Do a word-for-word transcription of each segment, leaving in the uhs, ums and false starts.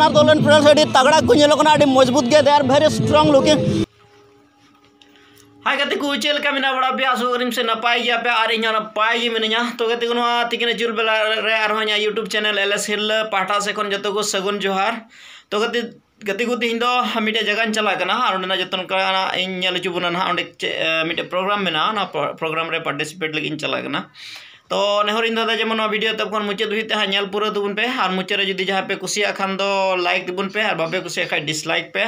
ᱟᱨ ᱫᱚᱞᱮᱱ press ᱟᱹᱰᱤ ᱛᱟᱜᱲᱟ ᱠᱚ ᱧᱮᱞᱚᱜ ᱠᱟᱱᱟ, ᱟᱹᱰᱤ ᱢᱚᱡᱽᱵᱩᱛ ᱜᱮ, they are very strong looking. ᱦᱟᱭ ᱜᱟᱛᱮ ᱠᱚ, ᱪᱮᱫ ᱞᱮᱠᱟ ᱢᱮᱱᱟᱜ ᱵᱟᱲᱟ ᱯᱮᱭᱟ? ᱟᱥᱚᱜ ᱠᱟᱹᱱᱟᱹᱧ ᱥᱮ ᱱᱟᱯᱟᱭ ᱜᱮᱭᱟ ᱯᱮ, ᱟᱨ ᱤᱧ ᱦᱚᱸ ᱱᱟᱯᱟᱭ ᱜᱮ ᱢᱤᱱᱟᱹᱧᱟ᱾ ᱛᱚ ᱜᱟᱛᱮ ᱠᱚ, ᱱᱚᱣᱟ ᱛᱤᱠᱤᱱ ᱟᱹᱪᱩᱨ ᱵᱮᱞᱟ ᱨᱮ ᱟᱨᱦᱚᱸ ᱤᱧᱟᱹᱜ YouTube channel L S Hill ᱯᱟᱦᱴᱟ ᱥᱮᱫ ᱠᱷᱚᱱ ᱡᱚᱛᱚ ᱠᱚ ᱥᱟᱹᱜᱩᱱ ᱡᱚᱦᱟᱨ᱾ ᱛᱚ ᱜᱟᱛᱮ, ᱜᱟᱛᱮ ᱠᱚ, ᱛᱮᱦᱮᱧ ᱫᱚ ᱢᱤᱫᱴᱮᱡ ᱡᱟᱭᱜᱟᱧ ᱪᱟᱞᱟᱜ ᱠᱟᱱᱟ, ᱟᱨ ᱚᱸᱰᱮᱱᱟᱜ ᱡᱚᱛᱚ ᱱᱚᱝᱠᱟᱱᱟᱜ ᱤᱧ ᱧᱮᱞ ᱦᱚᱪᱚ ᱵᱚᱱᱟ ᱱᱟᱦᱟᱜ᱾ ᱚᱸᱰᱮ ᱪᱮᱫ, ᱮ, ᱢᱤᱫᱴᱮᱡ program ᱢᱮᱱᱟᱜᱼᱟ, ᱚᱱᱟ ᱯᱨᱳ-, program ᱨᱮ participate ᱞᱟᱹᱜᱤᱫ ᱤᱧ ᱪᱟᱞᱟᱜ ᱠᱟᱱᱟ᱾ ᱛᱚ ᱱᱮᱦᱚᱨ ᱤᱧ ᱫᱟᱫᱟ ᱡᱮᱢᱚᱱ ᱱᱚᱣᱟ video ᱮᱛᱚᱦᱚᱵ ᱠᱷᱚᱱ ᱢᱩᱪᱟᱹᱫ ᱫᱷᱟᱹᱵᱤᱡ ᱛᱮ ᱦᱟᱸᱜ ᱧᱮᱞ ᱯᱩᱨᱟᱹᱣ ᱛᱟᱵᱚᱱ ᱯᱮ, ᱟᱨ ᱢᱩᱪᱟᱹᱫ ᱨᱮ ᱡᱩᱫᱤ ᱡᱟᱦᱟᱸᱭ ᱯᱮ ᱠᱩᱥᱤᱭᱟᱜ ᱠᱷᱟᱱ ᱫᱚ like ᱛᱟᱵᱚᱱ ᱯᱮ, ᱟᱨ ᱵᱟᱯᱮ ᱠᱩᱥᱤᱭᱟᱜ ᱠᱷᱟᱱ dislike ᱯᱮ,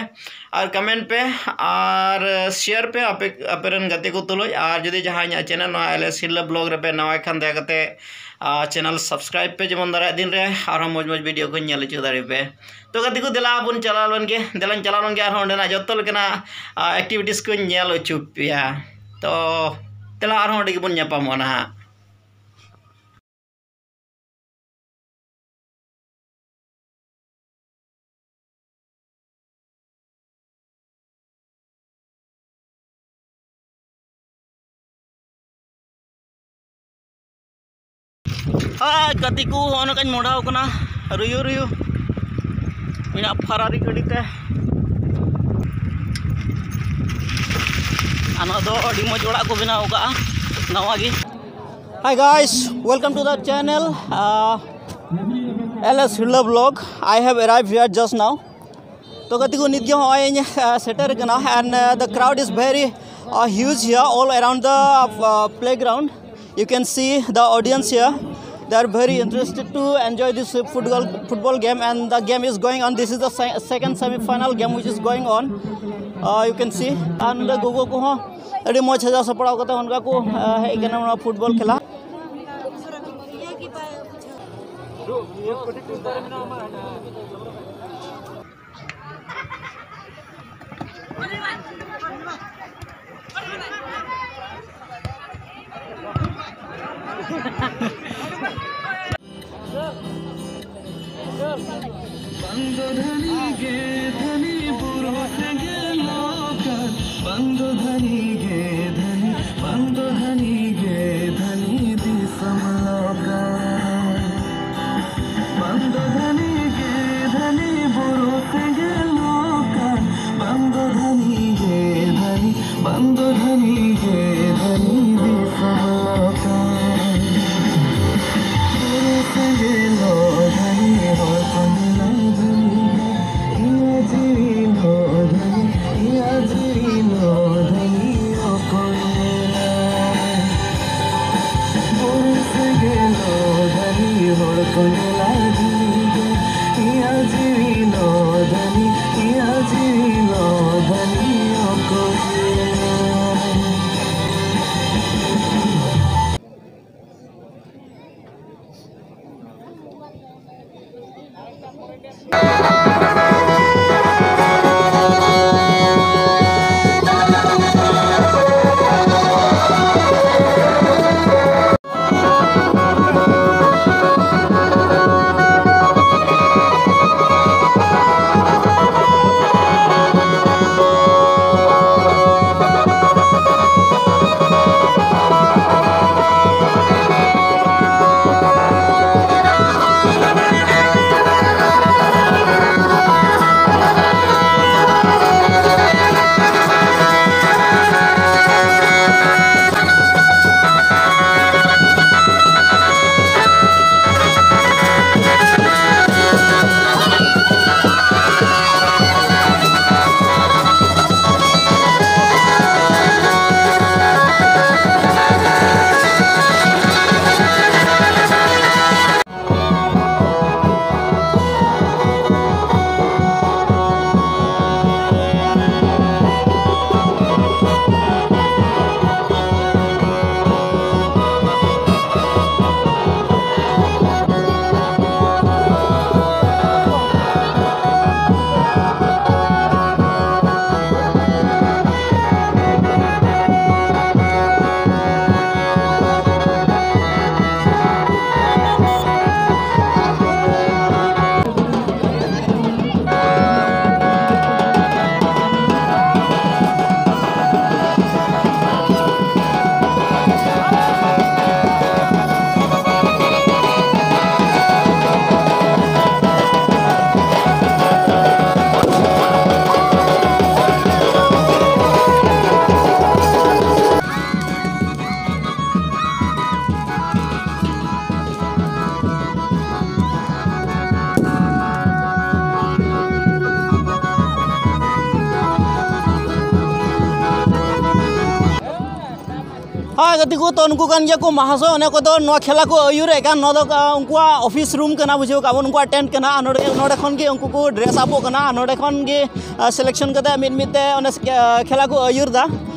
ᱟᱨ comment ᱯᱮ, ᱟᱨ share ᱯᱮ ᱟᱯᱮ, ᱟᱯᱮ ᱨᱮᱱ ᱜᱟᱛᱮ ᱠᱚ ᱛᱩᱞᱩᱡ᱾ ᱟᱨ ᱡᱩᱫᱤ ᱡᱟᱦᱟᱸᱭ ᱤᱧᱟᱹᱜ channel ᱱᱚᱣᱟ L S Hill Vlog ᱨᱮᱯᱮ ᱱᱟᱣᱟ ᱠᱷᱟᱱ ᱫᱟᱭᱟ ᱠᱟᱛᱮ, ᱟ, channel subscribe ᱯᱮ, ᱡᱮᱢᱚᱱ ᱫᱟᱨᱟᱭ ᱫᱤᱱ ᱨᱮ ᱟᱨᱦᱚᱸ ᱢᱚᱡᱽ ᱢᱚᱡᱽ video ᱠᱚᱧ ᱧᱮᱞ ᱦᱚᱪᱚ ᱫᱟᱲᱮ ᱯᱮ᱾ ᱛᱚ ᱜᱟᱛᱮ ᱠᱚ, ᱫᱮᱞᱟ ᱵᱚᱱ ᱪᱟᱞᱟᱣ ᱞᱮᱱ ᱜᱮ, ᱫᱮᱞᱟᱧ ᱪᱟᱞᱟᱣ ᱞᱮᱱ ᱜᱮ ᱟᱨᱦᱚᱸ ᱚᱸᱰᱮᱱᱟᱜ ᱡᱚᱛᱚ ᱞᱮᱠᱟᱱᱟᱜ, ᱟ, activities ᱠᱚᱧ ᱧᱮᱞ ᱦᱚᱪᱚ ᱯᱮᱭᱟ᱾ ᱛᱚ ᱫᱮᱞᱟ ᱟᱨᱦᱚᱸ ᱚᱸᱰᱮ ᱜᱮᱵᱚᱱ ᱧᱟᱯᱟᱢᱚᱜᱼᱟ ᱱᱟᱦᱟᱜ᱾ ᱦᱳᱭ ᱜᱟᱛᱮ ᱠᱚ, ᱦᱚᱸᱜᱼᱚ ᱱᱚᱝᱠᱟᱧ ᱢᱚᱰᱟᱣ ᱠᱟᱱᱟ ᱨᱩᱭᱩ ᱨᱩᱭᱩ ᱤᱧᱟᱹᱜ ᱯᱷᱟᱨᱟᱨᱤ ᱜᱟᱹᱰᱤ ᱛᱮ᱾ ᱟᱨ ᱱᱚᱣᱟ ᱫᱚ ᱟᱹᱰᱤ ᱢᱚᱡᱽ ᱚᱲᱟᱜ ᱠᱚ ᱵᱮᱱᱟᱣ ᱠᱟᱜᱼᱟ ᱱᱟᱣᱟ ᱜᱮ᱾ Hi guys, welcome to the channel, uh, L S Hill Vlog. I have arrived here just now. ᱛᱚ ᱜᱟᱛᱮ ᱠᱚ, ᱱᱤᱛ ᱜᱮ ᱦᱚᱸᱜᱼᱚᱭ ᱤᱧ, ᱟ, ᱥᱮᱴᱮᱨ ᱠᱟᱱᱟ, and, uh, the crowd is very, uh, huge here all around the, uh, playground. You can see the audience here. They are very interested to enjoy this football, football game, and the game is going on. This is the se-, second semi-final game which is going on. Uh, you can see, and ᱱᱚᱰᱮ ᱜᱚᱜᱚ ᱠᱚᱦᱚᱸ ᱟᱹᱰᱤ ᱢᱚᱡᱽ ᱥᱟᱡᱟᱣ ᱥᱟᱯᱲᱟᱣ ᱠᱟᱛᱮ ᱚᱱᱠᱟ ᱠᱚ, ᱟ, ᱦᱮᱡ ᱠᱟᱱᱟ ᱱᱚᱣᱟ ᱯᱷᱩᱴᱵᱚᱞ ᱠᱷᱮᱞᱟ᱾ ᱵᱟᱝ ᱫᱚ ᱫᱷᱟᱹᱱᱤ ᱜᱮ ᱫᱷᱟᱹᱱᱤ ᱵᱩᱨᱩ ᱥᱮᱸᱜᱮᱞ ᱚᱠᱟ, ᱵᱟᱝ ᱫᱚ ᱫᱷᱟᱹᱱᱤ ᱜᱮ ᱫᱷᱟᱹᱱᱤ, ᱵᱟᱝ ᱫᱚ ᱫᱷᱟᱹᱱᱤ ᱜᱮ ᱫᱷᱟᱹᱱᱤ ᱫᱤᱥᱚᱢ ᱚᱠᱟ, ᱵᱟᱝ ᱫᱚ ᱫᱷᱟᱹᱱᱤ ᱜᱮ ᱫᱷᱟᱹᱱᱤ ᱦᱳᱭ ᱜᱟᱛᱮ ᱠᱚ, ᱛᱚ ᱱᱩᱠᱩ ᱠᱟᱱ ᱜᱮᱭᱟ ᱠᱚ ᱢᱟᱦᱟᱥᱚᱭ, ᱚᱱᱮ ᱠᱚᱫᱚ ᱱᱚᱣᱟ ᱠᱷᱮᱞᱟ ᱠᱚ ᱟᱹᱭᱩᱨᱮᱫ ᱠᱟᱱ᱾ ᱱᱚᱣᱟ ᱫᱚ, ᱟ, ᱩᱱᱠᱩᱣᱟᱜ ᱚᱯᱷᱤᱥ ᱨᱩᱢ ᱠᱟᱱᱟ, ᱵᱩᱡᱷᱟᱹᱣ ᱠᱟᱜ ᱵᱚᱱ, ᱩᱱᱠᱩᱣᱟᱜ ᱴᱮᱱᱴ ᱠᱟᱱᱟ᱾ ᱟᱨ ᱱᱚᱰᱮ, ᱱᱚᱰᱮ ᱠᱷᱚᱱ ᱜᱮ ᱩᱱᱠᱩ ᱠᱚ ᱰᱨᱮᱥ ᱟᱯᱚᱜ ᱠᱟᱱᱟ᱾ ᱟᱨ ᱱᱚᱰᱮ ᱠᱷᱚᱱ ᱜᱮ, ᱟ, ᱥᱤᱞᱮᱠᱥᱚᱱ ᱠᱟᱛᱮ ᱢᱤᱫ ᱢᱤᱫ ᱛᱮ ᱚᱱᱮ, ᱟ, ᱠᱷᱮᱞᱟ ᱠᱚ ᱟᱹᱭᱩᱨ ᱮᱫᱟ᱾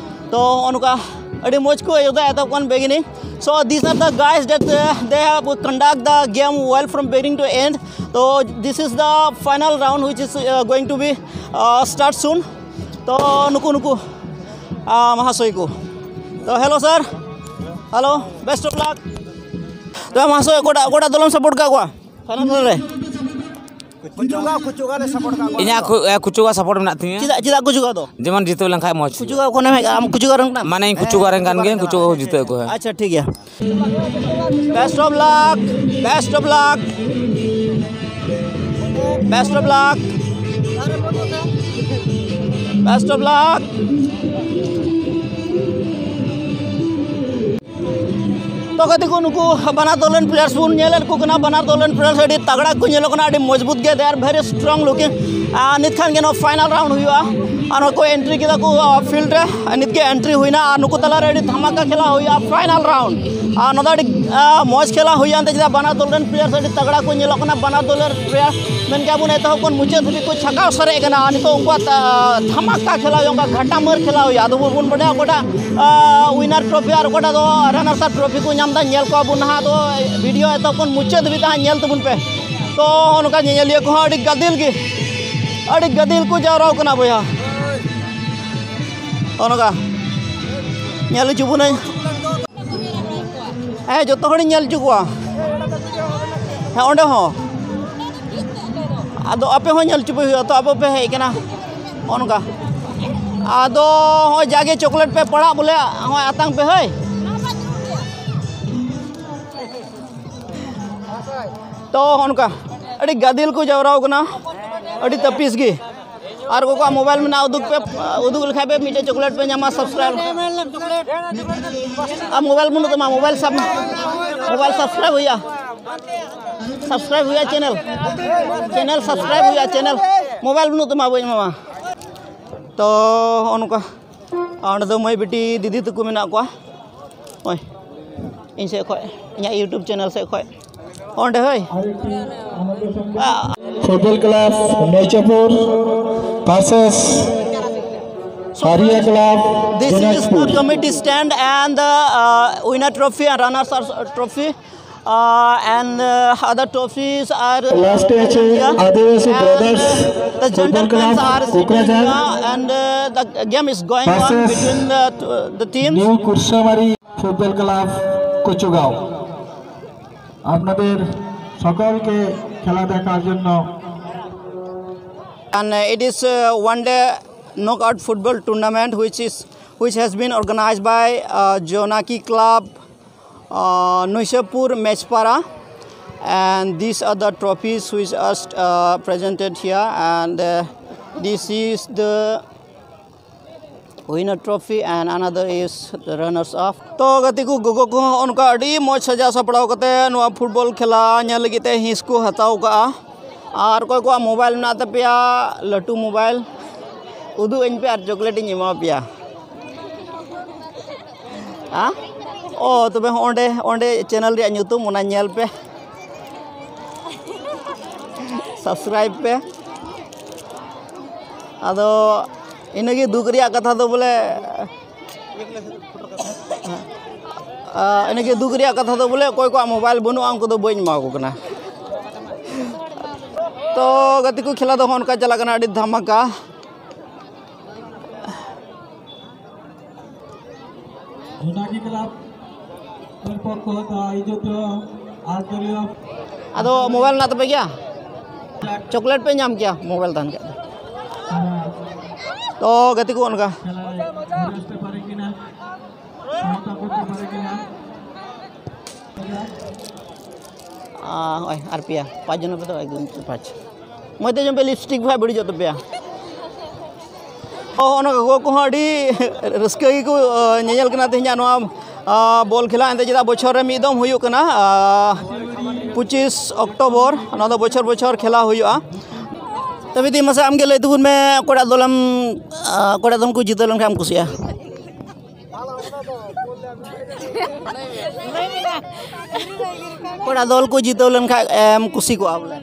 ᱛᱚ ᱱᱚᱜᱼᱚ ᱱᱚᱝᱠᱟ ᱟᱹᱰᱤ ᱢᱚᱡᱽ ᱠᱚ ᱟᱹᱭᱩᱨ ᱮᱫᱟ ᱮᱛᱚᱦᱚᱵ ᱠᱷᱚᱱ beginning. So these are the guys that, uh, they have conduct the game well from beginning to end. So this is the final round which is, uh, going to be, uh, start soon. ᱛᱚ ᱱᱩᱠᱩ, ᱱᱩᱠᱩ, ᱟ, ᱢᱟᱦᱟᱥᱚᱭ ᱠᱚ᱾ ᱛᱚ hello sir, hello, best of luck. ᱛᱚ ᱢᱟᱦᱟᱥᱚᱭ, ᱚᱠᱚᱭᱴᱟᱜ, ᱚᱠᱚᱭᱴᱟᱜ ᱫᱚᱞᱮᱢ support ᱠᱟᱜ ᱠᱚᱣᱟ ᱯᱷᱟᱭᱱᱟᱞ ᱨᱮ? ᱠᱩᱪᱩᱜᱟ, ᱠᱩᱪᱩᱜᱟ ᱞᱮ ᱥᱟᱯᱳᱨᱴ ᱠᱟᱜ ᱠᱚᱣᱟ᱾ ᱤᱧᱟᱹᱜ ᱠᱩ-, ᱮ, ᱠᱩᱪᱩᱜᱟ ᱥᱟᱯᱳᱨᱴ ᱢᱮᱱᱟᱜ ᱛᱤᱧᱟᱹ᱾ ᱪᱮᱫᱟᱜ, ᱪᱮᱫᱟᱜ ᱠᱩᱪᱩᱜᱟ ᱫᱚ? ᱡᱮᱢᱚᱱ ᱡᱤᱛᱟᱹᱣ ᱞᱮᱱᱠᱷᱟᱱ ᱢᱚᱡᱽ᱾ ᱠᱩᱪᱩᱜᱟ ᱠᱷᱚᱱᱮᱢ ᱦᱮᱡ, ᱟᱢ ᱠᱩᱪᱩᱜᱟ ᱨᱮᱱ ᱠᱟᱱᱟᱢ? ᱢᱟᱱᱮ ᱤᱧ ᱠᱩᱪᱩᱜᱟ ᱨᱮᱱ ᱠᱟᱱ ᱜᱤᱭᱟᱹᱧ, ᱠᱩᱪᱩᱜᱟ ᱠᱚ ᱡᱤᱛᱟᱹᱣ ᱠᱚ, ᱦᱮᱸ᱾ ᱟᱪᱪᱷᱟ, ᱴᱷᱤᱠ ᱜᱮᱭᱟ᱾ Best of luck, best of luck, best of luck, best of luck. ᱛᱚ ᱜᱟᱛᱮ ᱠᱚ, ᱱᱩᱠᱩ ᱵᱟᱱᱟᱨ ᱫᱚᱞ ᱨᱮᱱ players ᱵᱚᱱ ᱧᱮᱞᱮᱫ ᱠᱚ ᱠᱟᱱᱟ᱾ ᱵᱟᱱᱟᱨ ᱫᱚᱞ ᱨᱮᱱ players ᱟᱹᱰᱤ ᱛᱟᱜᱲᱟ ᱠᱚ ᱧᱮᱞᱚᱜ ᱠᱟᱱᱟ, ᱟᱹᱰᱤ ᱢᱚᱡᱽᱵᱩᱛ ᱜᱮ, they are very strong looking. ᱟᱨ ᱱᱤᱛ ᱠᱷᱟᱱ ᱜᱮ ᱱᱚᱣᱟ final round ᱦᱩᱭᱩᱜᱼᱟ᱾ ᱟᱨ ᱱᱚᱣᱟ ᱠᱚ entry ᱠᱮᱫᱟ ᱠᱚ, ᱟ, field ᱨᱮ᱾ ᱱᱤᱛ ᱜᱮ entry ᱦᱩᱭᱱᱟ ᱟᱨ ᱱᱩᱠᱩ ᱛᱟᱞᱟᱨᱮ ᱟᱹᱰᱤ ᱫᱷᱟᱢᱟᱠᱟ ᱠᱷᱮᱞᱟ ᱦᱩᱭᱩᱜᱼᱟ, final round. ᱟᱨ ᱱᱚᱣᱟ ᱫᱚ ᱟᱹᱰᱤ, ᱟ, ᱢᱚᱡᱽ ᱠᱷᱮᱞᱟ ᱦᱩᱭᱩᱜᱼᱟ, ᱮᱱᱛᱮ ᱪᱮᱫᱟᱜ ᱵᱟᱱᱟᱨ ᱫᱚᱞ ᱨᱮᱱ players ᱟᱹᱰᱤ ᱛᱟᱜᱲᱟ ᱠᱚ ᱧᱮᱞᱚᱜ ᱠᱟᱱᱟ᱾ ᱵᱟᱱᱟᱨ ᱫᱚᱞ ᱨᱮᱱ player ᱢᱮᱱ ᱠᱮᱭᱟ ᱵᱚᱱ ᱮᱛᱚᱦᱚᱵ ᱠᱷᱚᱱ ᱢᱩᱪᱟᱹᱫ ᱫᱷᱟᱹᱵᱤᱡ ᱠᱚ ᱪᱷᱟᱠᱟᱣ ᱥᱟᱨᱮᱡ ᱠᱟᱱᱟ᱾ ᱟᱨ ᱱᱤᱛᱚᱜ ᱩᱱᱠᱩᱣᱟᱜ ᱛᱟ-, ᱫᱷᱟᱢᱟᱠᱟ ᱠᱷᱮᱞᱟ ᱦᱩᱭᱩᱜᱼᱟ, ᱚᱱᱠᱟ ᱜᱷᱟᱴᱟ ᱢᱟᱹᱨ ᱠᱷᱮᱞᱟ ᱦᱩᱭᱩᱜᱼᱟ᱾ ᱟᱫᱚ ᱵᱚᱱ ᱵᱟᱰᱟᱭᱟ ᱚᱠᱚᱭᱴᱟᱜ, ᱟ, winner trophy ᱟᱨ ᱚᱠᱚᱭᱴᱟᱜ ᱫᱚ runners up trophy ᱠᱚ ᱧᱟᱢ ᱮᱫᱟ, ᱧᱮᱞ ᱠᱚᱣᱟ ᱵᱚᱱ ᱱᱟᱦᱟᱜ᱾ ᱟᱫᱚ video ᱮᱛᱚᱦᱚᱵ ᱠᱷᱚᱱ ᱢᱩᱪᱟᱹᱫ ᱫᱷᱟᱹᱵᱤᱡ ᱛᱟᱦᱟᱜ ᱧᱮᱞ ᱛᱟᱵᱚᱱ ᱯᱮ᱾ ᱛᱚ ᱱᱚᱝᱠᱟ ᱧᱮᱧᱮᱞᱤᱭᱟᱹ ᱠᱚᱦᱚᱸ ᱟᱹᱰᱤ ᱜᱟᱫᱮᱞ ᱜᱮ, ᱟᱹᱰᱤ ᱜᱟᱫᱮᱞ ᱠᱚ ᱡᱟᱣᱨᱟ ᱠᱟᱱᱟ ᱵᱚᱭᱦᱟ᱾ ᱱᱚᱜᱼᱚ ᱱᱚᱝᱠᱟ ᱧᱮᱞ ᱦᱚᱪᱚ ᱵᱚᱱᱟᱹᱧ᱾ ᱦᱮᱸ, ᱡᱚᱛᱚ ᱦᱚᱲᱤᱧ ᱧᱮᱞ ᱦᱚᱪᱚ ᱠᱚᱣᱟ᱾ ᱦᱮᱸ, ᱚᱸᱰᱮ ᱦᱚᱸ᱾ ᱟᱫᱚ ᱟᱯᱮ ᱦᱚᱸ ᱧᱮᱞ ᱦᱚᱪᱚ ᱯᱮ ᱦᱩᱭᱩᱜᱼᱟ, ᱛᱚ ᱟᱯᱮ ᱯᱮ ᱦᱮᱡ ᱠᱟᱱᱟ᱾ ᱱᱚᱜᱼᱚ ᱱᱚᱝᱠᱟ᱾ ᱟᱫᱚ ᱦᱚᱸᱜᱼᱚᱭ ᱡᱟᱜᱮ chocolate ᱯᱮ ᱯᱟᱲᱟᱜ ᱵᱚᱞᱮ, ᱦᱚᱸᱜᱼᱚᱭ ᱟᱛᱟᱝ ᱯᱮ ᱦᱳᱭ᱾ ᱛᱚ ᱦᱚᱸᱜᱼᱚ ᱱᱚᱝᱠᱟ ᱟᱹᱰᱤ ᱜᱟᱫᱮᱞ ᱠᱚ ᱡᱟᱣᱨᱟ ᱠᱟᱱᱟ, ᱟᱹᱰᱤ ᱛᱟᱹᱯᱤᱥ ᱜᱮ᱾ ᱟᱨ ᱚᱠᱚᱭ ᱠᱚᱣᱟᱜ mobile ᱢᱮᱱᱟᱜᱼᱟ, ᱩᱫᱩᱜ ᱯᱮ, ᱩᱫᱩᱜ ᱞᱮᱠᱷᱟᱡ ᱯᱮ ᱢᱤᱫᱴᱮᱡ chocolate ᱯᱮ ᱧᱟᱢᱟ, subscribe᱾ ᱟᱨ mobile ᱵᱟᱹᱱᱩᱜ ᱛᱟᱢᱟ, mobile ᱥᱟᱵ ᱢᱮ, mobile subscribe ᱦᱩᱭᱩᱜᱼᱟ, subscribe ᱦᱩᱭᱩᱜᱼᱟ channel, channel subscribe ᱦᱩᱭᱩᱜᱼᱟ channel, mobile ᱵᱟᱹᱱᱩᱜ ᱛᱟᱢᱟ, ᱵᱟᱹᱧ ᱮᱢᱟᱢᱟ᱾ ᱛᱚ ᱦᱚᱸᱜᱼᱚ ᱱᱚᱝᱠᱟ, ᱟᱨ ᱚᱸᱰᱮ ᱫᱚ ᱢᱟᱹᱭ ᱵᱤᱴᱤ ᱫᱤᱫᱤ ᱛᱟᱠᱚ ᱢᱮᱱᱟᱜ ᱠᱚᱣᱟ᱾ ᱦᱳᱭ, ᱤᱧ ᱥᱮᱫ ᱠᱷᱚᱡ, ᱤᱧᱟᱹᱜ YouTube channel ᱥᱮᱫ ᱠᱷᱚᱡ ᱚᱸᱰᱮ, ᱦᱳᱭ᱾ Football Club Noichapur versus Haria Club This is the Dinajpur. Committee stand and the uh, winner trophy and runners up trophy. Uh, and uh, other trophies are Last আছে আদিবাসী and, brothers uh, the football club gentlemen are sitting Kokrajhar here and uh, the game is going on Versus between the, the teams. New Kursamari football club Kochugaon. আপনাদের সকলকে খেলা দেখার জন্য And uh, it is uh, one day knockout football tournament which is which has been organized by uh, Jonaki Club, uh, Nuisapur Mechpara. And these are the trophies which are uh, presented here. And uh, this is the winner trophy and another is the runners up. ᱛᱚ ᱜᱟᱛᱮ ᱠᱚ, ᱜᱚᱜᱚ ᱠᱚᱦᱚᱸ ᱚᱱᱠᱟ ᱟᱹᱰᱤ ᱢᱚᱡᱽ ᱥᱟᱡᱟᱣ ᱥᱟᱯᱲᱟᱣ ᱠᱟᱛᱮ ᱱᱚᱣᱟ ᱯᱷᱩᱴᱵᱚᱞ ᱠᱷᱮᱞᱟ ᱧᱮᱞ ᱞᱟᱹᱜᱤᱫ ᱛᱮ ᱦᱤᱸᱥ ᱠᱚ ᱦᱟᱛᱟᱣ ᱠᱟᱜᱼᱟ᱾ ᱟᱨ ᱚᱠᱚᱭ ᱠᱚᱣᱟᱜ ᱢᱳᱵᱟᱭᱤᱞ ᱢᱮᱱᱟᱜ ᱛᱟᱯᱮᱭᱟ, ᱞᱟᱹᱴᱩ ᱢᱳᱵᱟᱭᱤᱞ, ᱩᱫᱩᱜ ᱟᱹᱧ ᱯᱮ ᱟᱨ ᱪᱚᱠᱞᱮᱴ ᱤᱧ ᱮᱢᱟ ᱯᱮᱭᱟ᱾ ᱦᱮᱸ? ᱚ, ᱛᱚᱵᱮ ᱚᱸᱰᱮ, ᱚᱸᱰᱮ ᱪᱮᱱᱮᱞ ᱨᱮᱭᱟᱜ ᱧᱩᱛᱩᱢ, ᱚᱱᱟ ᱧᱮᱞ ᱯᱮ, ᱥᱟᱵᱥᱠᱨᱟᱭᱤᱵ ᱯᱮ᱾ ᱟᱫᱚ ᱤᱱᱟᱹᱜᱮ ᱫᱩᱠ ᱨᱮᱭᱟᱜ ᱠᱟᱛᱷᱟ ᱫᱚ ᱵᱚᱞᱮ, ᱟᱨ ᱤᱱᱟᱹᱜᱮ ᱫᱩᱠ ᱨᱮᱭᱟᱜ ᱠᱟᱛᱷᱟ ᱫᱚ ᱵᱚᱞᱮ, ᱚᱠᱚᱭ ᱠᱚᱣᱟᱜ ᱢᱳᱵᱟᱭᱤᱞ ᱵᱟᱹᱱᱩᱜᱼᱟ, ᱩᱱᱠᱩ ᱫᱚ ᱵᱟᱹᱧ ᱮᱢᱟ ᱠᱚ ᱠᱟᱱᱟ᱾ ᱛᱚ ᱜᱟᱛᱮ ᱠᱚ, ᱠᱷᱮᱞᱟ ᱫᱚ ᱦᱚᱸᱜᱼᱚ ᱱᱚᱝᱠᱟ ᱪᱟᱞᱟᱜ ᱠᱟᱱᱟ, ᱟᱹᱰᱤ ᱫᱷᱟᱢᱟᱠᱟ᱾ ᱡᱚᱱᱟᱜᱤ ᱠᱞᱟᱵᱽ ᱯᱚᱠᱠᱷᱚ ᱦᱚᱛᱮ ᱟᱭᱳᱡᱤᱛ ᱟᱨ ᱫᱚᱞᱤᱭᱚ ᱟᱫᱚ ᱢᱳᱵᱟᱭᱤᱞ ᱢᱮᱱᱟᱜ ᱛᱟᱯᱮ ᱜᱮᱭᱟ? ᱪᱚᱠᱞᱮᱴ ᱯᱮ ᱧᱟᱢ ᱠᱮᱭᱟ ᱢᱳᱵᱟᱭᱤᱞ ᱛᱟᱦᱮᱱ ᱠᱷᱟᱡ ᱫᱚ᱾ ᱛᱚ ᱜᱟᱛᱮ ᱠᱚ, ᱚᱱᱠᱟ ᱠᱷᱮᱞᱟ ᱨᱮ ᱜᱚᱲᱚ ᱥᱚᱯᱚᱦᱚᱫ ᱠᱤᱱᱟ, ᱥᱟᱶᱛᱟ ᱠᱚ ᱯᱟᱨᱮ ᱠᱤᱱᱟ᱾ ᱟᱨ ᱱᱚᱜᱼᱚᱭ ᱟᱨ ᱯᱮᱭᱟ, ᱯᱟᱸᱪ ᱡᱚᱱ ᱯᱮ ᱫᱚ, ᱮᱠᱫᱚᱢ ᱯᱟᱸᱪ᱾ ᱢᱚᱡᱽ ᱛᱮ ᱡᱚᱢ ᱯᱮ, ᱞᱤᱯᱥᱴᱤᱠ ᱵᱷᱟᱭ ᱵᱟᱹᱲᱤᱡᱚᱜ ᱛᱟᱯᱮᱭᱟ᱾ ᱚ, ᱚᱱᱟ ᱜᱚᱜᱚ ᱠᱚᱦᱚᱸ ᱟᱹᱰᱤ ᱨᱟᱹᱥᱠᱟᱹ ᱜᱮᱠᱚ, ᱟ, ᱧᱮᱧᱮᱞ ᱠᱟᱱᱟ ᱛᱮᱦᱮᱧᱟᱜ ᱱᱚᱣᱟ, ᱟ, ᱵᱚᱞ ᱠᱷᱮᱞᱟ᱾ ᱮᱱᱛᱮ ᱪᱮᱫᱟᱜ ᱵᱚᱪᱷᱚᱨ ᱨᱮ ᱢᱤᱫ ᱫᱚᱢ ᱦᱩᱭᱩᱜ ᱠᱟᱱᱟ, ᱟ, ᱯᱚᱸᱪᱤᱥ ᱚᱠᱴᱳᱵᱚᱨ, ᱱᱚᱣᱟ ᱫᱚ ᱵᱚᱪᱷᱚᱨ ᱵᱚᱪᱷᱚᱨ ᱠᱷᱮᱞᱟ ᱦᱩᱭᱩᱜᱼᱟ᱾ ᱛᱚᱵᱮ ᱫᱤ ᱢᱟᱥᱮ ᱟᱢᱜᱮ ᱞᱟᱹᱭ ᱛᱟᱵᱚᱱ ᱢᱮ, ᱚᱠᱚᱭᱴᱟᱜ ᱫᱚᱞᱮᱢ, ᱟ, ᱚᱠᱚᱭᱴᱟᱜ ᱫᱚᱞ ᱠᱚ ᱡᱤᱛᱟᱹᱣ ᱞᱮᱱᱠᱷᱟᱱ ᱮᱢ ᱠᱩᱥᱤᱜᱼᱟ? ᱚᱠᱚᱭᱴᱟᱜ ᱫᱚᱞ ᱠᱚ ᱡᱤᱛᱟᱹᱣ ᱞᱮᱱᱠᱷᱟᱡ ᱮᱢ ᱠᱩᱥᱤ ᱠᱚᱜᱼᱟ ᱵᱚᱞᱮ?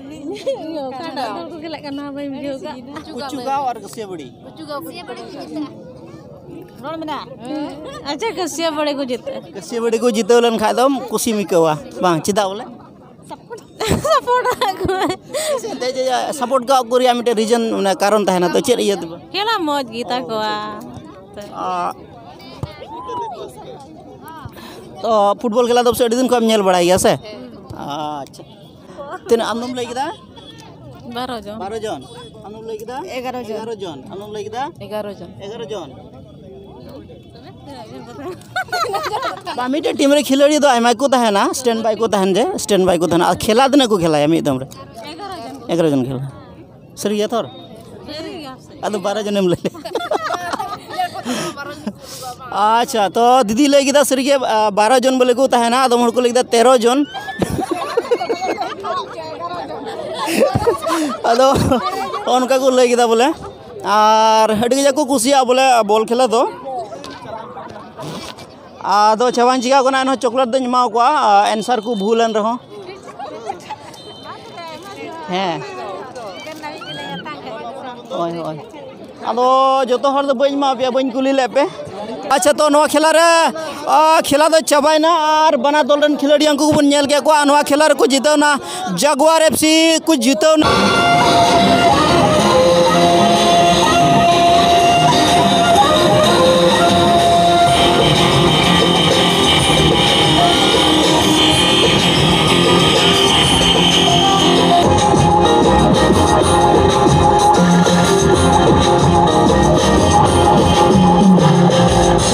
ᱚᱠᱟᱴᱟᱜ ᱫᱚᱞ ᱠᱚ ᱠᱷᱮᱞᱟᱜ ᱠᱟᱱᱟ ᱵᱟᱹᱧ ᱵᱩᱡᱷᱟᱹᱣ ᱠᱟᱜ᱾ ᱠᱩᱪᱩ ᱜᱟᱶ ᱟᱨ ᱠᱟᱹᱥᱤᱭᱟᱹ ᱵᱟᱹᱲᱤ᱾ ᱨᱚᱲ ᱢᱮᱱᱟᱜᱼᱟ᱾ ᱟᱪᱪᱷᱟ, ᱠᱟᱹᱥᱤᱭᱟᱹ ᱵᱟᱹᱲᱤ ᱠᱚ ᱡᱤᱛᱟᱹᱜᱼᱟ᱾ ᱠᱟᱹᱥᱤᱭᱟᱹ ᱵᱟᱹᱲᱤ ᱠᱚ ᱡᱤᱛᱟᱹᱣ ᱞᱮᱱᱠᱷᱟᱡ ᱫᱚᱢ ᱠᱩᱥᱤᱢ ᱟᱹᱭᱠᱟᱹᱣᱟ ᱵᱟᱝ? ᱪᱮᱫᱟᱜ ᱵᱚᱞᱮ? ᱥᱟᱯᱳᱨᱴ ᱠᱚᱣᱟ᱾ ᱥᱟᱯᱳᱨᱴ ᱠᱟᱜ ᱠᱚ ᱨᱮᱭᱟᱜ ᱢᱤᱫᱴᱮᱱ ᱨᱤᱡᱚᱱ, ᱢᱟᱱᱮ ᱠᱟᱨᱚᱱ ᱛᱟᱦᱮᱱᱟ, ᱛᱚ ᱪᱮᱫ ᱤᱭᱟᱹ ᱛᱮ? ᱠᱷᱮᱞᱟ ᱢᱚᱡᱽ ᱜᱮ ᱛᱟᱠᱚᱣᱟ᱾ ᱟ, ᱛᱚ ᱯᱷᱩᱴᱵᱚᱞ ᱠᱷᱮᱞᱟ ᱫᱚ ᱯᱟᱥᱮᱡ ᱟᱹᱰᱤ ᱫᱤᱱ ᱠᱷᱚᱱ ᱮᱢ ᱧᱮᱞ ᱵᱟᱲᱟᱭ ᱜᱮᱭᱟ ᱥᱮ? ᱟᱪᱪᱷᱟ, ᱛᱤᱱᱟᱹᱜ ᱟᱢ ᱫᱚᱢ ᱞᱟᱹᱭ ᱠᱮᱫᱟ? ᱵᱟᱨᱚ ᱡᱚᱱ᱾ ᱵᱟᱨᱚ ᱡᱚᱱ᱾ ᱟᱢ ᱫᱚᱢ ᱞᱟᱹᱭ ᱠᱮᱫᱟ? ᱮᱜᱟᱨᱚ ᱡᱚᱱ᱾ ᱮᱜᱟᱨᱚ ᱡᱚᱱ᱾ ᱟᱢ ᱫᱚᱢ ᱞᱟᱹᱭ ᱠᱮᱫᱟ? ᱮᱜᱟᱨᱚ ᱡᱚᱱ᱾ ᱮᱜᱟᱨᱚ ᱡᱚᱱ᱾ ᱵᱟᱝ, ᱢᱤᱫᱴᱮᱱ ᱴᱤᱢ ᱨᱮ ᱠᱷᱤᱞᱟᱲᱤ ᱫᱚ ᱟᱭᱢᱟ ᱠᱚ ᱛᱟᱦᱮᱱᱟ, ᱥᱴᱮᱱᱰ ᱵᱟᱭ ᱠᱚ ᱛᱟᱦᱮᱱ ᱡᱮ, ᱥᱴᱮᱱᱰ ᱵᱟᱭ ᱠᱚ ᱛᱟᱦᱮᱱᱟ᱾ ᱟᱨ ᱠᱷᱮᱞᱟ ᱛᱤᱱᱟᱹᱜ ᱠᱚ ᱠᱷᱮᱞᱟᱭᱟ ᱢᱤᱫ ᱫᱚᱢ ᱨᱮ? ᱮᱜᱟᱨᱚ ᱡᱚᱱ᱾ ᱮᱜᱟᱨᱚ ᱡᱚᱱ ᱠᱷᱮᱞᱟ᱾ ᱥᱟᱹᱨᱤ ᱜᱮᱭᱟ ᱛᱷᱚᱨ? ᱥᱟᱹᱨᱤ ᱜᱮᱭᱟ᱾ ᱟᱫᱚ ᱵᱟᱨᱚ ᱡᱚᱱᱮᱢ ᱞᱟᱹᱭ᱾ ᱟᱪᱪᱷᱟ, ᱛᱚ ᱫᱤᱫᱤ ᱞᱟᱹᱭ ᱠᱮᱫᱟ ᱥᱟᱹᱨᱤ ᱜᱮ, ᱟ, ᱵᱟᱨᱚ ᱡᱚᱱ ᱵᱚᱞᱮ ᱠᱚ ᱛᱟᱦᱮᱱᱟ, ᱟᱫᱚᱢ ᱦᱚᱲ ᱠᱚ ᱞᱟᱹᱭ ᱠᱮᱫᱟ ᱛᱮᱨᱚ ᱡᱚᱱ᱾ ᱟᱫᱚ ᱚᱱᱠᱟ ᱠᱚ ᱞᱟᱹᱭ ᱠᱮᱫᱟ ᱵᱚᱞᱮ, ᱟᱨ ᱟᱹᱰᱤ ᱠᱟᱡᱟᱠ ᱠᱚ ᱠᱩᱥᱤᱭᱟᱜᱼᱟ ᱵᱚᱞᱮ ᱵᱚᱞ ᱠᱷᱮᱞᱟ ᱫᱚ᱾ ᱟᱫᱚ ᱪᱟᱵᱟᱧ ᱪᱤᱠᱟᱹ ᱠᱟᱱᱟ, ᱮᱱᱦᱚᱸ ᱪᱚᱠᱞᱮᱴ ᱫᱚᱧ ᱮᱢᱟ ᱠᱚᱣᱟ, ᱟ, ᱮᱱᱥᱟᱨ ᱠᱚ ᱵᱷᱩᱞ ᱮᱱ ᱨᱮᱦᱚᱸ᱾ ᱦᱮᱸ᱾ ᱦᱳᱭ, ᱦᱳᱭ᱾ ᱟᱫᱚ ᱡᱚᱛᱚ ᱦᱚᱲ ᱫᱚ ᱵᱟᱹᱧ ᱮᱢᱟ ᱯᱮᱭᱟ, ᱵᱟᱹᱧ ᱠᱩᱞᱤ ᱞᱮᱫ ᱯᱮ᱾ ᱟᱪᱪᱷᱟ, ᱛᱚ ᱱᱚᱣᱟ ᱠᱷᱮᱞᱟ ᱨᱮ, ᱟ, ᱠᱷᱮᱞᱟ ᱫᱚ ᱪᱟᱵᱟᱭᱮᱱᱟ ᱟᱨ ᱵᱟᱱᱟᱨ ᱫᱚᱞ ᱨᱮᱱ ᱠᱷᱮᱞᱳᱰᱤᱭᱟᱹ ᱩᱱᱠᱩ ᱠᱚᱵᱚᱱ ᱧᱮᱞ ᱠᱮᱫ ᱠᱚᱣᱟ᱾ ᱱᱚᱣᱟ ᱠᱷᱮᱞᱟ ᱨᱮᱠᱚ ᱡᱤᱛᱟᱹᱣ ᱮᱱᱟ ᱡᱟᱜᱩᱣᱟᱨ ᱮᱯᱷ ᱥᱤ ᱠᱚ ᱡᱤᱛᱟᱹᱣ ᱮᱱᱟ᱾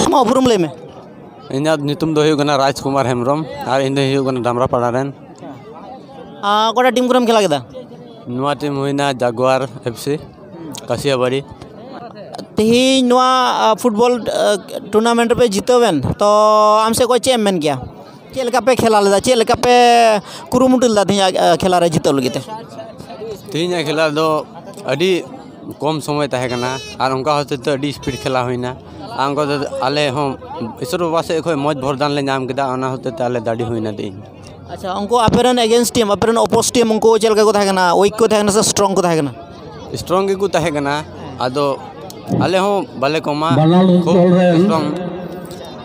ᱟᱢᱟᱜ ᱩᱯᱨᱩᱢ ᱞᱟᱹᱭ ᱢᱮ᱾ ᱤᱧᱟᱹᱜ ᱧᱩᱛᱩᱢ ᱫᱚ ᱦᱩᱭᱩᱜ ᱠᱟᱱᱟ ᱨᱟᱡᱽ ᱠᱩᱢᱟᱨ ᱦᱮᱢᱵᱨᱚᱢ ᱟᱨ ᱤᱧ ᱫᱚᱧ ᱦᱩᱭᱩᱜ ᱠᱟᱱᱟ ᱰᱟᱢᱨᱟᱯᱟᱲᱟ ᱨᱮᱱ᱾ ᱟᱨ ᱚᱠᱟᱴᱟᱜ ᱴᱤᱢ ᱠᱚᱨᱮᱢ ᱠᱷᱮᱞᱟ ᱠᱮᱫᱟ? ᱱᱚᱣᱟ ᱴᱤᱢ ᱦᱩᱭᱱᱟ ᱡᱟᱜᱩᱣᱟᱨ ᱮᱯᱷ ᱥᱤ, ᱠᱟᱥᱤᱭᱟᱵᱟᱲᱤ᱾ ᱛᱮᱦᱮᱧ ᱱᱚᱣᱟ, ᱟ, ᱯᱷᱩᱴᱵᱚᱞ, ᱟ, ᱴᱩᱨᱱᱟᱢᱮᱱᱴ ᱨᱮᱯᱮ ᱡᱤᱛᱟᱹᱣ ᱮᱱ, ᱛᱚ ᱟᱢ ᱥᱮᱫ ᱠᱷᱚᱱ ᱪᱮᱫ ᱮᱢ ᱢᱮᱱ ᱠᱮᱭᱟ? ᱪᱮᱫ ᱞᱮᱠᱟ ᱯᱮ ᱠᱷᱮᱞᱟ ᱞᱮᱫᱟ? ᱪᱮᱫ ᱞᱮᱠᱟ ᱯᱮ ᱠᱩᱨᱩᱢᱩᱴᱩ ᱞᱮᱫᱟ ᱛᱮᱦᱮᱧᱟᱜ, ᱟ, ᱠᱷᱮᱞᱟ ᱨᱮ ᱡᱤᱛᱟᱹᱣ ᱞᱟᱹᱜᱤᱫ ᱛᱮ? ᱛᱮᱦᱮᱧᱟᱜ ᱠᱷᱮᱞᱟ ᱫᱚ ᱟᱹᱰᱤ ᱠᱚᱢ ᱥᱚᱢᱚᱭ ᱛᱟᱦᱮᱸ ᱠᱟᱱᱟ ᱟᱨ ᱚᱱᱠᱟ ᱦᱚᱛᱮᱡ ᱛᱮ ᱟᱹᱰᱤ ᱥᱯᱤᱰ ᱠᱷᱮᱞᱟ ᱦᱩᱭᱱᱟ᱾ ᱟᱨ ᱩᱱᱠᱩ ᱫᱚ ᱟᱞᱮ ᱦᱚᱸ ᱤᱥᱚᱨ ᱵᱟᱵᱟ ᱥᱮᱫ ᱠᱷᱚᱱ ᱢᱚᱡᱽ ᱵᱚᱨᱫᱟᱱ ᱞᱮ ᱧᱟᱢ ᱠᱮᱫᱟ, ᱚᱱᱟ ᱦᱚᱛᱮᱡ ᱛᱮ ᱟᱞᱮ ᱫᱟᱲᱮ ᱦᱩᱭᱱᱟ ᱛᱮᱦᱮᱧ᱾ ᱟᱪᱪᱷᱟ, ᱩᱱᱠᱩ ᱟᱯᱮ ᱨᱮᱱ against team, ᱟᱯᱮ ᱨᱮᱱ oppose team, ᱩᱱᱠᱩ ᱪᱮᱫ ᱞᱮᱠᱟ ᱠᱚ ᱛᱟᱦᱮᱸ ᱠᱟᱱᱟ? Weak ᱠᱚ ᱛᱟᱦᱮᱸ ᱠᱟᱱᱟ ᱥᱮ strong ᱠᱚ ᱛᱟᱦᱮᱸ ᱠᱟᱱᱟ? Strong ᱜᱮᱠᱚ ᱛᱟᱦᱮᱸ ᱠᱟᱱᱟ, ᱟᱫᱚ ᱟᱞᱮ ᱦᱚᱸ ᱵᱟᱞᱮ ᱠᱚᱢᱟ, ᱵᱟᱱᱟᱨ ᱠᱷᱩᱵ ᱫᱚᱞ ᱨᱮᱱ strong᱾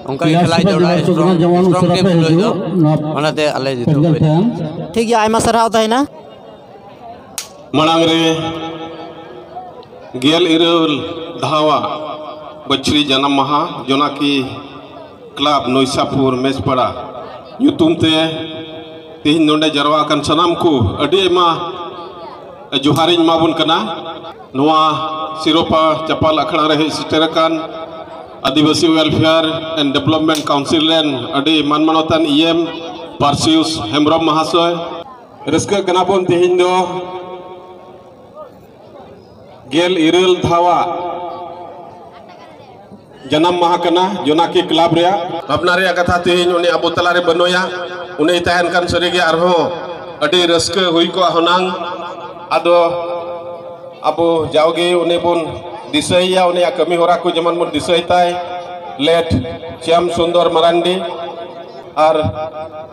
ᱚᱱᱠᱟ ᱜᱮ players ᱠᱷᱮᱞᱟ ᱠᱚ ᱡᱟᱹᱨᱩᱲᱟ, ᱡᱟᱦᱟᱸ strong, ᱡᱮᱢᱚᱱ strong ᱩᱥᱟᱹᱨᱟ team ᱯᱮ ᱠᱷᱮᱞᱳᱜ ᱦᱤᱡᱩᱜ, ᱫᱚ, ᱱᱚᱣᱟ ᱚᱱᱟᱛᱮ ᱟᱞᱮ ᱡᱤᱛᱟᱹᱣ ᱯᱮᱱᱰᱮᱞ ᱦᱩᱭ᱾ ᱴᱷᱮᱱ᱾ ᱴᱷᱤᱠ ᱜᱮᱭᱟ, ᱟᱭᱢᱟ ᱥᱟᱨᱦᱟᱣ ᱛᱟᱦᱮᱱᱟ᱾ ᱢᱟᱲᱟᱝ ᱨᱮ ᱜᱮᱞ ᱤᱨᱟᱹᱞ ᱫᱷᱟᱣᱟᱜ ᱵᱟᱹᱪᱷᱨᱤ ᱡᱟᱱᱟᱢ ᱢᱟᱦᱟ ᱡᱚᱱᱟᱠᱤ ᱠᱞᱟᱵᱽ ᱱᱚᱭᱥᱟᱯᱩᱨ ᱢᱮᱪᱯᱟᱲᱟ ᱧᱩᱛᱩᱢ ᱛᱮ ᱛᱮᱦᱮᱧ ᱱᱚᱰᱮ ᱡᱟᱨᱣᱟ ᱟᱠᱟᱱ ᱥᱟᱱᱟᱢ ᱠᱚ ᱟᱹᱰᱤ ᱟᱭᱢᱟ ᱡᱚᱦᱟᱨᱤᱧ ᱮᱢᱟᱵᱚᱱ ᱠᱟᱱᱟ᱾ ᱱᱚᱣᱟ ᱥᱤᱨᱳᱯᱟ ᱪᱟᱯᱟᱞ ᱟᱠᱷᱲᱟ ᱨᱮ ᱦᱮᱡ ᱥᱮᱴᱮᱨ ᱟᱠᱟᱱ ᱟᱹᱫᱤᱵᱟᱹᱥᱤ Welfare and Development Council ᱨᱮᱱ ᱟᱹᱰᱤ ᱢᱟᱱ ᱢᱟᱱᱚᱛᱟᱱ E M ᱯᱟᱨᱥᱤᱭᱩᱥ ᱦᱮᱢᱵᱨᱚᱢ ᱢᱟᱦᱟᱥᱚᱭ, ᱨᱟᱹᱥᱠᱟᱹᱜ ᱠᱟᱱᱟ ᱵᱚᱱ ᱛᱮᱦᱮᱧ ᱫᱚ ᱜᱮᱞ ᱤᱨᱟᱹᱞ ᱫᱷᱟᱣᱟᱜ ᱡᱟᱱᱟᱢ ᱢᱟᱦᱟ ᱠᱟᱱᱟ ᱡᱚᱱᱟᱠᱤ ᱠᱞᱟᱵᱽ ᱨᱮᱭᱟᱜ᱾ ᱵᱷᱟᱵᱽᱱᱟ ᱨᱮᱭᱟᱜ ᱠᱟᱛᱷᱟ, ᱛᱮᱦᱮᱧ ᱩᱱᱤ ᱟᱵᱚ ᱛᱟᱞᱟᱨᱮ ᱵᱟᱹᱱᱩᱭᱟ, ᱩᱱᱤᱭ ᱛᱟᱦᱮᱱ ᱠᱷᱟᱱ ᱥᱟᱹᱨᱤᱜᱮ ᱟᱨᱦᱚᱸ ᱟᱹᱰᱤ ᱨᱟᱹᱥᱠᱟᱹ ᱦᱩᱭ ᱠᱚᱜᱼᱟ ᱦᱩᱱᱟᱹᱝ᱾ ᱟᱫᱚ ᱟᱵᱚ ᱡᱟᱣᱜᱮ ᱩᱱᱤ ᱵᱚᱱ ᱫᱤᱥᱟᱹᱭᱮᱭᱟ, ᱩᱱᱤᱭᱟᱜ ᱠᱟᱹᱢᱤ ᱦᱚᱨᱟ ᱠᱚ ᱡᱮᱢᱚᱱ ᱵᱚᱱ ᱫᱤᱥᱟᱹᱭ ᱛᱟᱭ, ᱞᱮᱴ ᱥᱭᱟᱢ ᱥᱩᱱᱫᱚᱨ ᱢᱟᱨᱟᱱᱰᱤ᱾ ᱟᱨ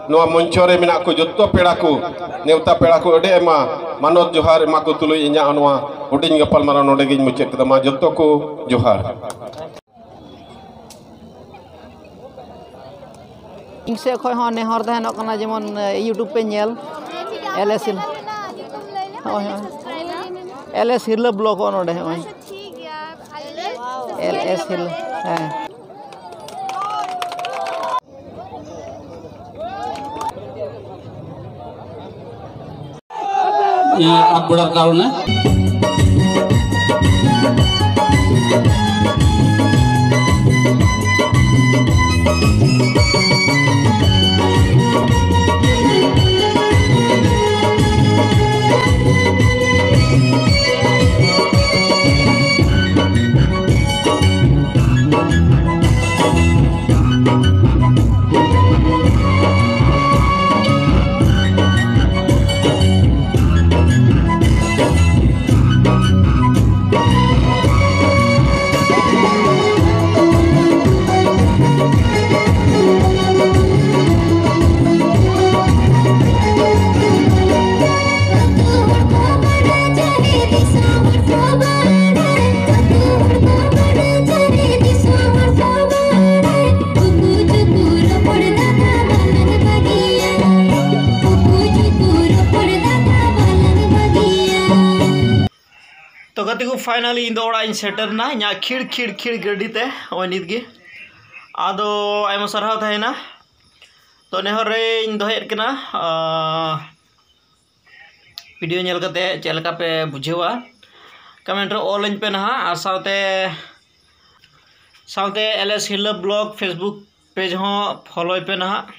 ᱱᱚᱣᱟ ᱢᱚᱧᱪᱚ ᱨᱮ ᱢᱮᱱᱟᱜ ᱠᱚ ᱡᱚᱛᱚ ᱯᱮᱲᱟ ᱠᱚ, ᱱᱮᱣᱛᱟ ᱯᱮᱲᱟ ᱠᱚ, ᱟᱹᱰᱤ ᱟᱭᱢᱟ ᱢᱟᱱᱚᱛ ᱡᱚᱦᱟᱨ ᱮᱢᱟ ᱠᱚ ᱛᱩᱞᱩᱡ ᱤᱧᱟᱹᱜ ᱱᱚᱣᱟ ᱦᱩᱰᱤᱧ ᱜᱟᱯᱟᱞᱢᱟᱨᱟᱣ ᱱᱚᱰᱮ ᱜᱤᱧ ᱢᱩᱪᱟᱹᱫ ᱠᱮᱫᱟ᱾ ᱢᱟ ᱡᱚᱛᱚ ᱠᱚ ᱡᱚᱦᱟᱨ᱾ ᱤᱧ ᱥᱮᱫ ᱠᱷᱚᱱ ᱦᱚᱸ ᱱᱮᱦᱚᱨ ᱛᱟᱦᱮᱱᱚᱜ ᱠᱟᱱᱟ, ᱡᱮᱢᱚᱱ, ᱮ, YouTube ᱯᱮ ᱧᱮᱞ, ᱮᱞ ᱮᱥ ᱦᱤᱞ-, ᱦᱳᱭ, ᱦᱳᱭ᱾ ᱮᱞ ᱮᱥ ᱦᱤᱨᱞᱟᱹ ᱵᱞᱚᱠ ᱱᱚᱰᱮ, ᱦᱚᱸᱜᱼᱚᱭ᱾ ᱮᱞ ᱮᱥ ᱦᱤᱞ-, ᱦᱮᱸ᱾ ᱤᱭᱟᱹ, ᱟᱫ ᱵᱟᱲᱟᱨ ᱠᱟᱨᱚᱱᱮ᱾ Finally ᱤᱧ ᱫᱚ ᱚᱲᱟᱜ ᱤᱧ ᱥᱮᱴᱮᱨ ᱮᱱᱟ ᱤᱧᱟᱹᱜ ᱠᱷᱤᱲ ᱠᱷᱤᱲ ᱠᱷᱤᱲ ᱜᱟᱹᱰᱤ ᱛᱮ ᱱᱚᱜᱼᱚᱭ ᱱᱤᱛ ᱜᱮ᱾ ᱟᱫᱚ ᱟᱭᱢᱟ ᱥᱟᱨᱦᱟᱣ ᱛᱟᱦᱮᱱᱟ᱾ ᱛᱚ ᱱᱮᱦᱚᱨ ᱨᱮᱧ ᱫᱚᱦᱚᱭᱮᱫ ᱠᱟᱱᱟ, ᱟᱸ, video ᱧᱮᱞ ᱠᱟᱛᱮ ᱪᱮᱫ ᱞᱮᱠᱟ ᱯᱮ ᱵᱩᱡᱷᱟᱹᱣᱟ, comment ᱨᱮ ᱚᱞᱟᱹᱧ ᱯᱮ ᱱᱟᱦᱟᱜ᱾ ᱟᱨ ᱥᱟᱶᱛᱮ ᱥᱟᱶᱛᱮ LS Hill Vlog Facebook page ᱦᱚᱸ follow ᱯᱮ ᱱᱟᱦᱟᱜ᱾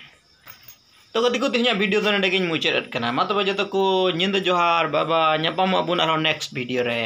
ᱛᱚ ᱜᱟᱛᱮ ᱠᱚ, ᱛᱮᱦᱮᱧᱟᱜ video ᱫᱚ ᱱᱚᱰᱮ ᱜᱤᱧ ᱢᱩᱪᱟᱹᱫ ᱮᱫ ᱠᱟᱱᱟ᱾ ᱢᱟ ᱛᱚᱵᱮ ᱡᱚᱛᱚ ᱠᱚ ᱧᱤᱫᱟᱹ ᱡᱚᱦᱟᱨ, bye bye, ᱧᱟᱯᱟᱢᱚᱜ ᱟᱵᱚᱱ ᱟᱨᱦᱚᱸ next video ᱨᱮ᱾